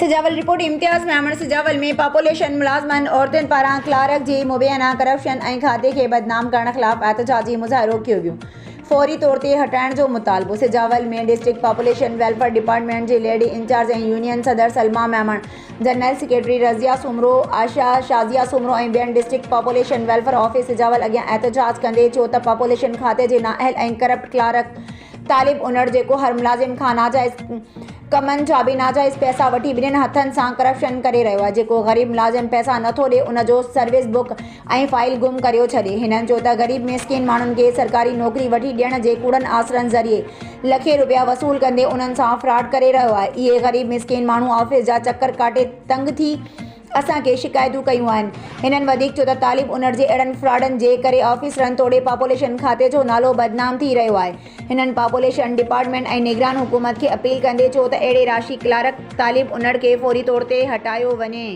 Sujawal, report, Imtiaz Memon, Sujawal ۾ population ملازمن عورتن پاران ڪلارڪ جي مبينا ڪرپشن ۽ کاتي کي بدنام ڪرڻ خلاف احتجاجي مظاهرو ڪيو ويو، فوري طور تي هٽائڻ جو مطالبو. Sujawal ۾ district population welfare department جي ليڊي انچارج ۽ يونين صدر سلميٰ ميمڻ، جنرل سيڪريٽري رضيه سومرو، آشا شازيه سومرو ۽ ٻين district population welfare office Sujawal اڳيان احتجاج ڪندي چيو ته پاپوليشن کاتي جي نااهل ۽ ڪرپٽ ڪلارڪ طالب انڙ جيڪو هر ملازم کان ناجائز ڪمن جا به ناجائز پئسا وٺي ٻنهين هٿن سان ڪرپشن ڪري رهيو آهي جيڪو غريب ملازم پئسا نٿو ڏي ان جو سروس بڪ ۽ فائيل گم ڪريو ڇڏي هنن چيو ته غريب مسڪين ماڻهن کي سرڪاري نوڪري وٺي ڏيڻ جي ڪوڙن آسرن ذريعي لکين روپيا وصول ڪندي انهن سان فراڊ ڪري رهيو آهي اهي غريب مسڪين ماڻهو آفيس جا چڪر ڪاٽي تنگ ٿي اسان کي شڪايتون ڪيون آهن. هنن وڌيڪ چيو ته طالب انڙ جي اهڙن فراڊن جي ڪري آفيسرن توڙي پاپوليشن کاتي جو نالو بدنام ٿي رهيو آهي. هنن پاپوليشن ڊپارٽمينٽ ۽ نگران حڪومت کي اپيل ڪندي چيو ته اهڙي راشي ڪلارڪ طالب انڙ کي فوري طور تي هٽايو وڃي.